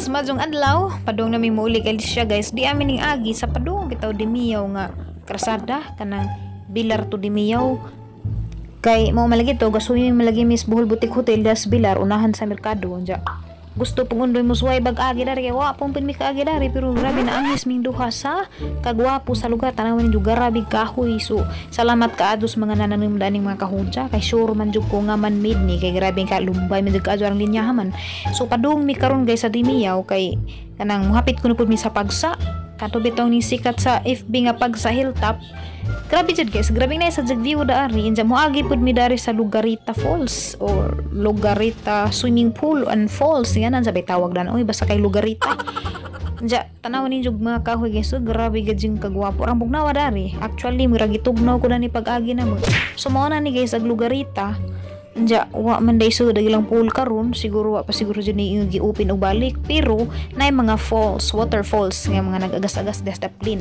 Guys, majong adlaw, padung nami muuli kay siya guys. Di amin ning agi sa padung bitaw Dimiyaw nga krasada kanang Bilar to Dimiyaw. Kay mao malagi to gasuyo malagi Miss Bohol Boutique Hotel das Bilar unahan sa merkado unja. Gusto pong undoy mo suway bag agi dari kay wa pong mi kaagi dari pero grabe na angis ming duha sa kagwapo sa lugar, tanawan ninyo grabe kahoy. So salamat kaadto sa mga nananim daning mga kahudya kay sure man jud ko nga man made ni kay grabe ka lumbay man jud kaadto ang linya man. So padung mi karon guys sa Dimiyaw kay kanang muhapit kuno pud mi sa pagsa kato bitaw ni sikat sa FB nga pagsa hilltop. Grabe jud guys, grabe na sa jag view daari. Inja moagi pud mi dari sa Lugarita Falls or Lugarita Swimming Pool and Falls nga nan sabay tawag dan oy basta kay Lugarita. Inja tanaw ninyo mga kahoy guys, so, grabe gid yung kagwapo ang bugnawa dari. Actually mura gitugnaw ko na ni pag-agi na mo. So mao na ni guys ag Lugarita. Inja wa man day sud ilang pool karon, siguro wa pa siguro jud ni gi-open og balik pero naay mga falls, waterfalls nga mga nag-agas-agas des daplin.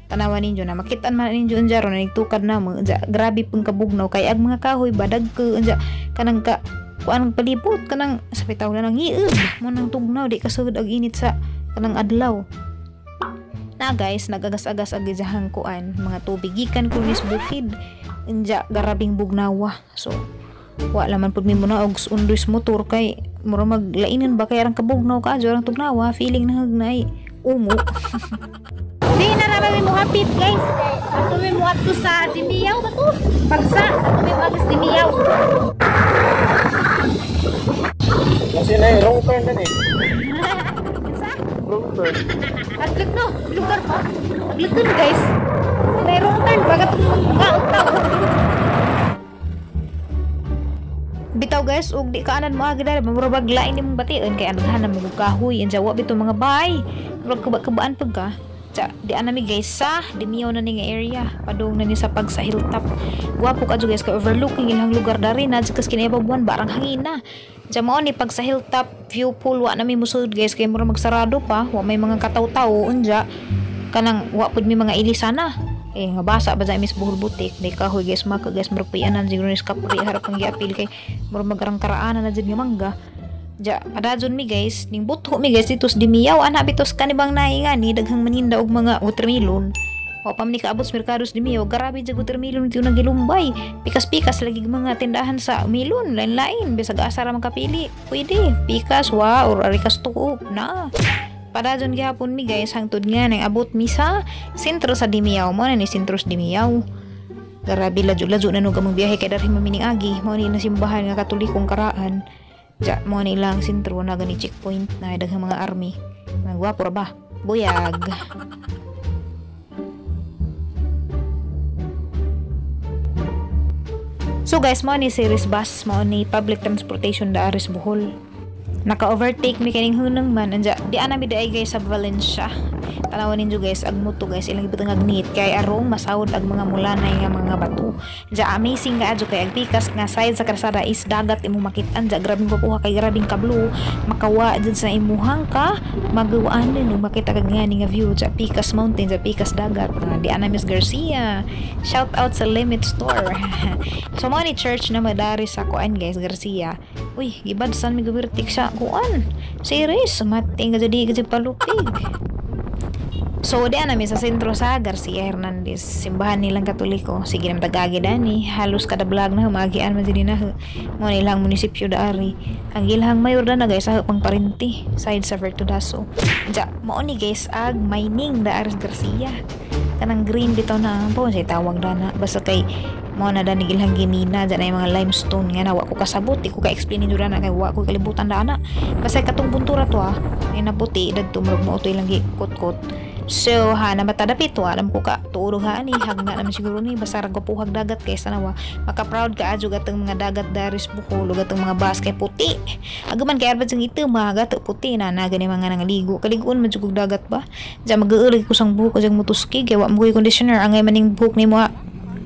Tanawan ninyo na makitaan man ninyo unja ron nagtukad na mo unja grabe pung kabugnaw kay ag mga kahoy badag ko unja kanang ka kuan palibot kanang sa bitaw na nang iug mo nang tugnaw di kasugod og init sa kanang adlaw. Na guys, nagagas-agas ag gijahang kuan mga tubig gikan ko nis bukid unja garabing bugnawa. So wa man pud mi muna og undoy sa motor kay mura maglainan ba kay arang kabugnaw ka arang tugnawa feeling na hagnay umo. Di na naman mi muhapit guys. Ato mi muadto sa Dimiyaw ba to? Pagsa, ato mi muadto sa Dimiyaw. Kasi na eh, wrong turn na eh. Sa? Wrong turn. Adlok no, lugar pa. Adlok dun guys. May wrong turn bagat kautaw. Bitaw guys, ug di kaanan mo agi dali, murag lain nimong bation kay anaghan na mo kahoy unsa wa bitaw mga bay. Murag kaba-kabaan pag ka. Tsa, di anami guys sa Dimiyaw na ni nga area. Padung na ni sa pag sa hilltop. Gwapo ka guys kay overlooking ilang lugar dari na kas kinababuan barang hangin na. Tsa mao ni pag sa hilltop view pool wa nami musud guys kay murag magsarado pa, wa may mga kataw-tawo unja kanang wa pud mi mga ilisana. Eh nga basa ba sa Miss Bohol Boutique di kahoy guys maka guys murag pianan siguro ni kapri harap ang giapil kay murag magarang karaanan na jud nga mangga. Ja, padajon mi guys, ning butho mi guys dito sa Dimiyaw ana bitos kanibang nainga ni daghang maninda og mga watermelon. Wa pa man ni kaabot sa merkado sa Dimiyaw, grabe jud watermelon dito nagilumbay. Pikas-pikas lagi mga tindahan sa melon, lain-lain bisag asa ra makapili. Pwede, pikas wa or arikas tuo na. Padajon gihapon mi guys hangtod nga nang abot mi sa sentro sa Dimiyaw. Mo na ni sentro sa Dimiyaw. Grabe ladyo-ladyo na no gamong biyahe kay darhi mamining agi. Mo ni na simbahan nga Katolikong karaan. Ja, mo ni ilang sentro na gani checkpoint na daghang mga army. Nagwapo ra ba? Buyag. So guys, mo ni series bus, mo ni public transportation daari sa Bohol. Naka-overtake mi kining hunong man anja di ana mi daay guys sa Valencia. Tanawan ninyo guys ag moto guys ilang gibutang ag neat kay arong masawod ag mga mulanay nga mga bato. Anja amazing nga adyo kay ag pikas nga side sa karsada is dagat imong makit-an. Anja grabing gwapuha kay grabing kablu makawa jud sa imuhang ka magawaan din makita kag ngani nga view sa Pikas Mountain, sa Pikas dagat. Di ana Miss Garcia. Shout out sa Limit Store. So mo ni church na madari sa kuan guys Garcia. Uy, gibadsan mi gubirtik sa kuan. Series mating ka jadi ka palupig. So di ana mi sa sentro sa Garcia Hernandez, simbahan nilang Katoliko. Sige nam tagagi dani, halos kada vlog na magian man dinhi na. Mo nilang munisipyo daari. Ang ilhang mayor na guys sa pang parinti side sa Vertudaso. Ja, mao ni guys ag mining daari sa Garcia. Kanang green bitaw na po say tawag dana basta kay mao na dani ilhang gimina dyan ay mga limestone nga na wa ko kasabot, di ko ka-explain ninyo dana kay wa ko kalibutan dana. Basta katong buntura to ay naputi dadto murag mao to ilang gikutkot. So ha na mata dapit wa alam ko ka tuuro ha ani hagna naman siguro ni basta ra gwapuhag dagat kay sana wa maka-proud ka adyo gatong mga dagat dari sa Bohol ug gatong mga bus kay puti. Agaman kay arbad sang itim ha gato puti na na gani mga nangaligo. Kaliguon man jud kog dagat ba. Diyan mag-uulig ko sang buhok jang mutuski kay wa mo conditioner angay maning buhok nimo ha.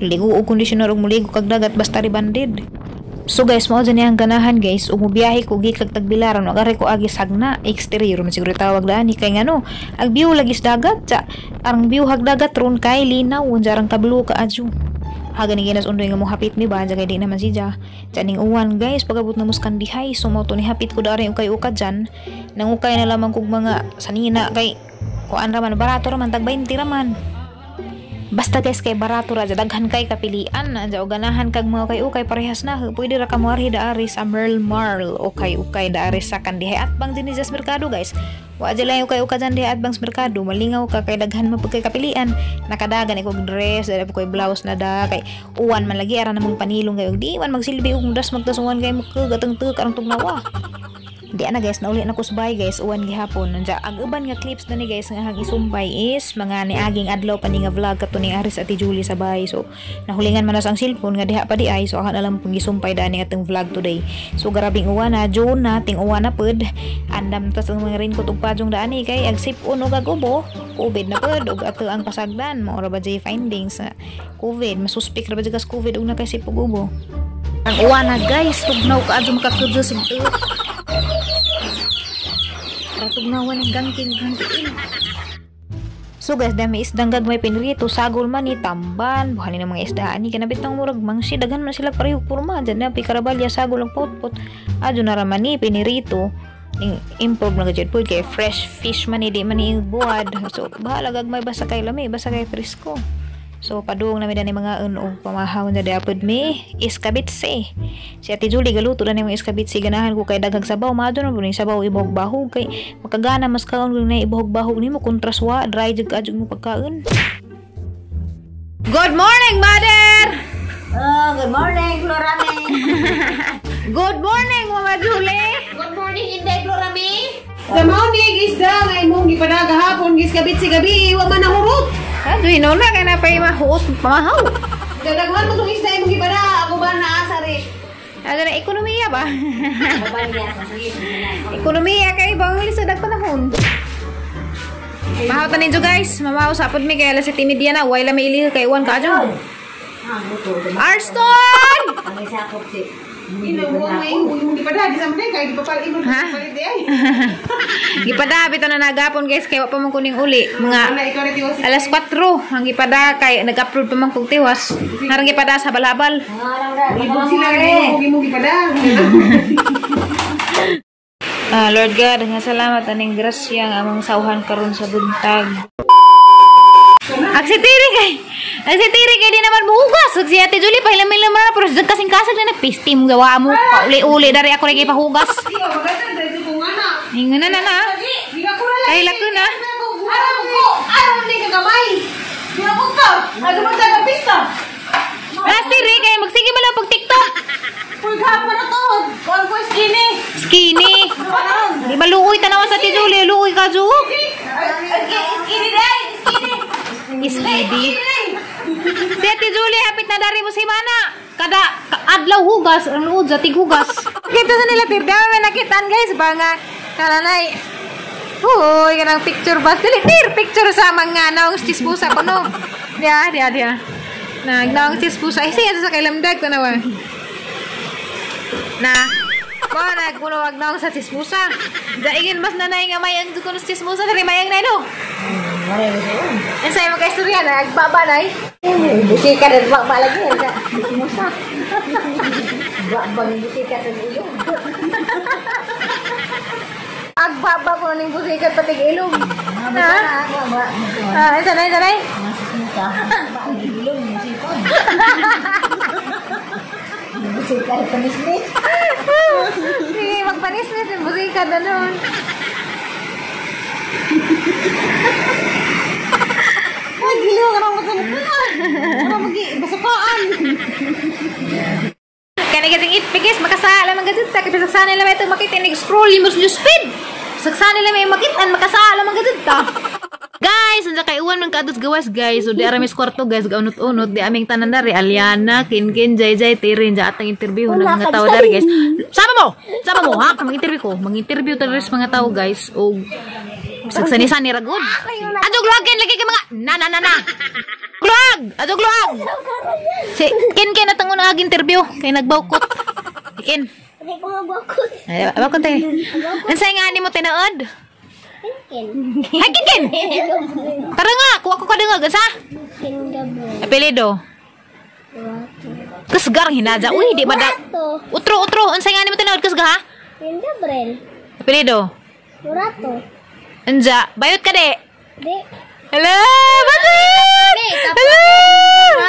Ligo og conditioner ug muligo kag dagat basta rebanded. So guys, mao dyan ang ganahan guys, ug mobiyahe ko gikag Tagbilaran, ug ari ko agi sagna exterior man siguro tawag dani kay ngano, ang view lagi sa dagat, sa arang view hag dagat ron kay linaw, unsa arang kablu ka adyo. Haga ni ginas undoy nga mo hapit mi ba kay di naman siya. Ning uwan guys, pagabot na mo sa Kandihay, so mo to ni hapit ko dari ukay-uka dyan. Nangukay na lamang kog mga sanina kay kuan ra man, barato ra man, tag 20 ra man. Basta guys kay barato ra daghan kay kapilian anja og ganahan kag mga ukay-ukay parehas na pwede ra ka moarhi daari sa Merl Marl ukay-ukay daari sa Kandihay at bang dinhi sa merkado guys. Wa dyan lang ukay-ukay dyan diha at bang sa merkado, malingaw ka kay daghan man pud kay kapilian. Nakadagan ikog dress, dali po koy blouse na da kay uwan man lagi ara namong panilong kay og di man magsilbi og dress magtasuan kay mo gatang tuk arang tugnawa. Di ana guys, nauli na ko sa bahay guys, uwan gihapon. Nanja ang uban nga clips na ni guys nga hang isumpay is mga niaging adlaw pa ni nga vlog kato ni Aris Ate Julie sa bahay. So nahulingan man na sa ang cellphone nga diha pa di ay, so akan alam kung gisumpay dani atong vlog today. So garabing uwan na, June na, ting uwan na pud. Andam tas ang mga raincoat ug pajong daani kay ag sip-on og agubo, COVID na pud ug ato ang pasagdan mao ra ba jay findings sa COVID, masuspek ra ba jay kas COVID ug nakasip og ubo. Ang uwan na guys, tugnaw ka adyo makakudyo sa tugnawan ng gangking gangking. So guys, dami isdang gagmay pinrito, sagol man ni tamban, buhanin ng mga isdaan ni kanabit ng murag mangsi, daghan man sila pareho porma, dyan na pikarabalya, sagol ang potpot. Adyo na raman ni pinirito. Ning improve na gajud pud kay fresh fish man ni di man ni buhad. So bahala gagmay basta kay lami, basta kay presko. So padung nami dani mga og pamahaw na dapat mi iskabitse. Si Ate Julie galuto na mga iskabitse, ganahan ko kay daghang sabaw, maadto na ning sabaw ibahog-bahog kay makagana mas kaon kung na ibahog-bahog nimo kontraswa dry jud ka mo pagkaon. Good morning, mother. Oh, good morning, Florame. Good morning, Mama Julie. Good morning, Inday Florame. Sa morning isda nga imong gipada gahapon giskabit si gabi wa man nahurot. Aduh, inuna kay na pay mahuot pamahaw. Dadaghan mo tong isda imong gipada ako ba naasa ri. Ano na ekonomiya ba? Ekonomiya kay bang lisod ang panahon. Mahaw ta ninyo guys, mamahaw sa apod mi kay alas 7:30 na, way la may ili kay uwan ka adyo. Arston! Ang isakop si Gipada bitaw na nagapon guys kay wa pa man kuning uli mga alas 4 ang gipada kay nag-upload pa man kog tiwas. Narang gipada sa balabal. Lord God, nga salamat aning grasya nga among sawhan karon sa buntag. Ang si Tiri kay di naman buhugas. Si Ate Julie pahilam-hilam na pero sa kasing kasag na nagpisti mong gawa mo. Pauli-uli dari ako rin ipahugas. Ingon na na na. Ay lako na. Mas Tiri kay magsige mo lang pag TikTok. Skinny. Di ba luoy tanawan sa Ate Julie, luoy ka ju. Skinny day, skinny. Skinny. Si Ate Julie hapit na dari mo si Mana. Kada adlaw hugas, ang luod sa tighugas. Kita sa nila tirda may nakitaan guys ba nga kananay. Hoy, kanang picture bas dili tir picture sa mga naong chismosa ko no. Dia dia dia. Nagnaong chismosa. Ay siya sa kailamdag tanawa. Na ba nagkuno wag naong sa chismosa. Daigin mas nanay nga may ang kuno sa chismosa diri mayang nay no. Unsay mo kay istorya na agbaba nay? Busika rin ba lagi sa chismosa. Bang busika sa ilong. Agbaba ko ning busika pati ilong. Ha? Ah, sanay sanay. Chismosa. Ba ilong musika. Busika rin panisnis. Sige, magpanisnis yung busika na nun. Ay, giliw ka nang masamukaan. Ano magi-basukaan. Kaya kasing itpigis, makasala man gazet. Kaya saksana nila may itong makita. Nag-scroll yung newsfeed. Saksana nila may makitaan, makasala man gazet ta. Guys, nandiyan kay uwan man kaadtos gawas guys. So di aramis kwarto guys, gaunot-unot di aming tanan dari Aliana, Kinkin, Jay-Jay, Tirin, ja atang interview ng mga tao dari guys. Sama mo. Sama mo ha, mag-interview ko. Mag-interview ta sa mga tao guys og sagsani-sani ra gud. Adog login lagi kay mga na na na na. Glog, adog log. Si Kinkin atang una ag interview kay nagbawkot. Kin. Ay, bakot tayo. Unsay nga nimo tinuod? Ay, Kinkin! Tara nga, kuha ko kadungog. Asa? Apelido? Kusgar ang hinaja. Uy, di ba da? Utro, utro. Unsay nga nimo tinuod kusga ha? Ken Gabriel. Apelyido. Murato. Unja, bayot ka di. Di. Hello, bayot! Hello!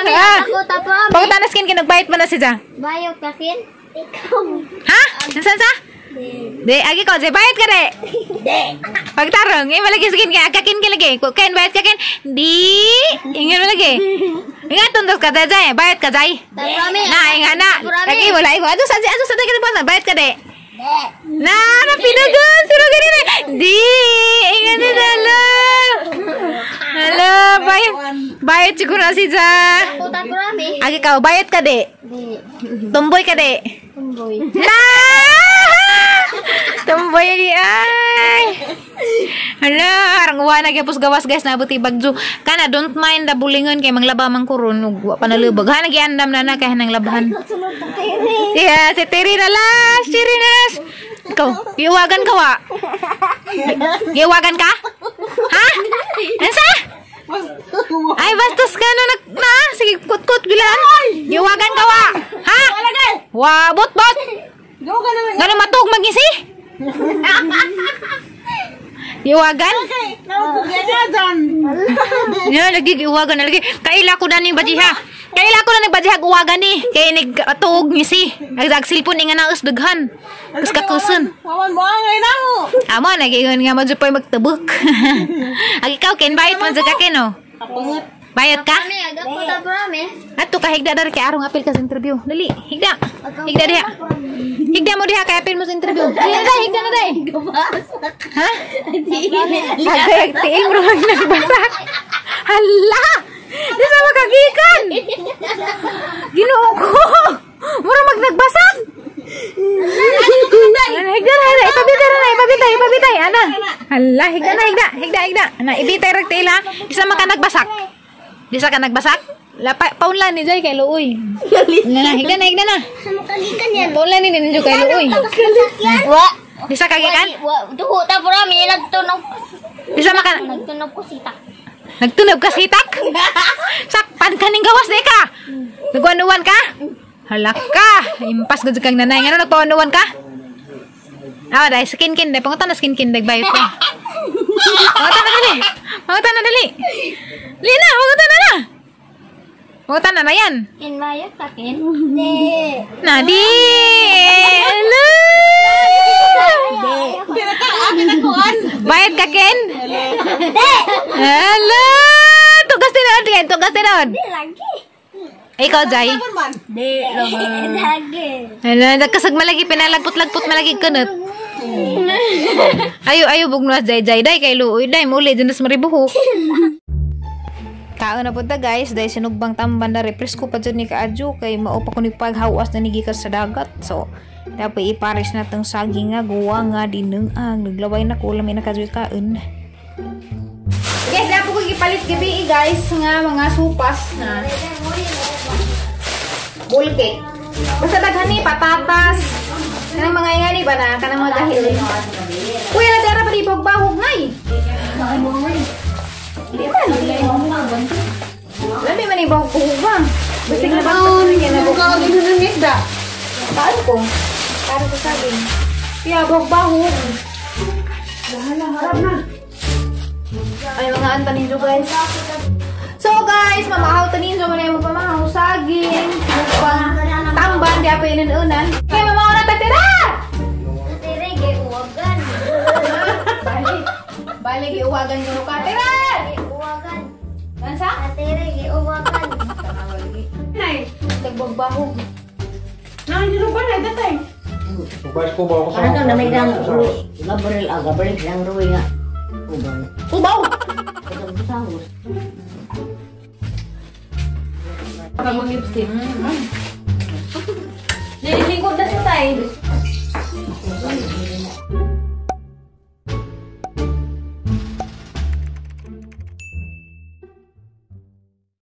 Ah, Ako tapo ami. pagkatanas kin kinagbayot mo na si Ja. Bayot ka kin? Ikaw. Ha? Unsan sa? Di, agi ko, di, bayot ka di. Pagtarong, eh, malagi sa kin, kaya kakin ka lagi. Ken, bayot ka kin. Di, ingat mo lagi. Ingat, tundos ka, Jay. Bayot ka, Jay. Tapo ami. Na, ingat na. Lagi, wala, ikaw. Ado, sa, ado, sa, sa, bayot ka, di. Na, napinagon. Sino ganun eh? Di, ingat na, hello. Hello, bayot. Bayot siguro na si Ja. Ako tapo ami. Agi ka, bayot ka, di. Di. Tumboy ka, di. Tumboy. Na! Tumboy di ay. Hala, arang uwa na gyapos gawas guys nabot bagjo. Kana don't mind the bulingon kay manglaba man kuron ug wa pa nalubag. Ha nagiandam na na kay nang labahan. Sunod na kayo. Yeah, si Terry na las, Terry na las. Ikaw, giwagan ka wa? Giwagan ka? Ha? Ansa? Ay, bastos ka no nag na. Sige, kut-kut gilan. Giwagan ka wa? Ha? Wa, bot-bot. Ngano matug magisi? Giwagan? Ya, lagi giwagan na lagi. Kaila ko na ning bajiha. Kaila ko na ning bajiha uwagan ni. Kay nig tuog ngisi. Ag silpon nga naos daghan. Kus kakuson. Wawan mo angay na mo. Amo nagingon nga mo jud po'y magtabok. Ag ikaw ken bayot man jud ka ken oh. Bayot ka? Ami, ako tapo ami. Ato ka higda dari kay arong apil ka sa interview. Dali, higda. Higda diha. Higda mo diha kay apil mo sa interview. Dali, dali, higda na dai. Ha? Agay tiil mo mag nagbasak. Hala! Di sa makagikan. Ginoo ko. Mura mag nagbasak. Higda na, higda. Ipabitay na, ipabitay, ipabitay. Ana. Hala, higda na, higda, higda, higda. Ana, ibitay rag tiil ha. Di sa maka nagbasak. Di sa ka nagbasak? Lapa, paunlan ni Jay kay Luoy. Na, higda na, higda na. Sa makagikan yan. Paunlan ni ninyo kay Luoy. Wa. Di sa kagikan? Wa. Duho tapo ami. Nagtunog. Di sa maka Nagtunog ko sita. nagtunog ka sitak? Sakpan ka ning gawas di ka. Nagwanuan ka? Hala ka. Impas gud kang nanay. Ngano nagpawanuan ka? Ah, dai skin kin dai pangutan na skin kin dai bayot ka. Pangutan na dali. Pangutan na dali. Lina, pangutan na na. Pangutan na na yan. Ken bayot ka ken? Di. Nadi. Hello. Bayad ka, Ken? Hello! Tugas tinood, Ken. Tugas tinood. Lagi. Ikaw, Jai. Di. Lagi. Hello, nagkasag malagi, pinalagpot-lagpot malagi kunot. Ayo, ayo, bugnos, Jai, Jai, day, kay Luoy, day, muli, dyan nas maribuhok. Kaon na punta guys, dahil sinugbang tamban na represko pa dyan ni Kaadyo, kay maupa ko ni paghawas na nigikas sa dagat. So, dapat ipares na tong saging nga, guwa nga, dinungang, naglaway na kulam, inakadyoy kaon. Guys, dapat ko gipalit gabi guys, nga mga supas na bull cake. Basta daghan ni patatas. Kanang mga ingani ba na kanang mga dahil. Kuya na dara pa di bahog ngay. Di man. Lami man ni bahog ba. Basta na ba kay na Kung ka isda. Kaan ko? Para sa saging. Kaya bahog. Bahala, harap na. Ay, mga anta ninyo guys. So guys, mamahaw ta ninyo man yung pamahaw saging, mupang tamban di apa inununan. Kay mamahaw na tatira. Tere giuwagan. Balik. Balik iuwagan ko ka. Tira. Giuwagan. Nansa? Tere giuwagan. Nay, Tagbabahog. nay, dito ba nay datay? Para kang namay kang Gabriel, ah, Gabriel lang ruwi nga. Ubaw. Ubaw. Ito Lilingkod na siya tayo.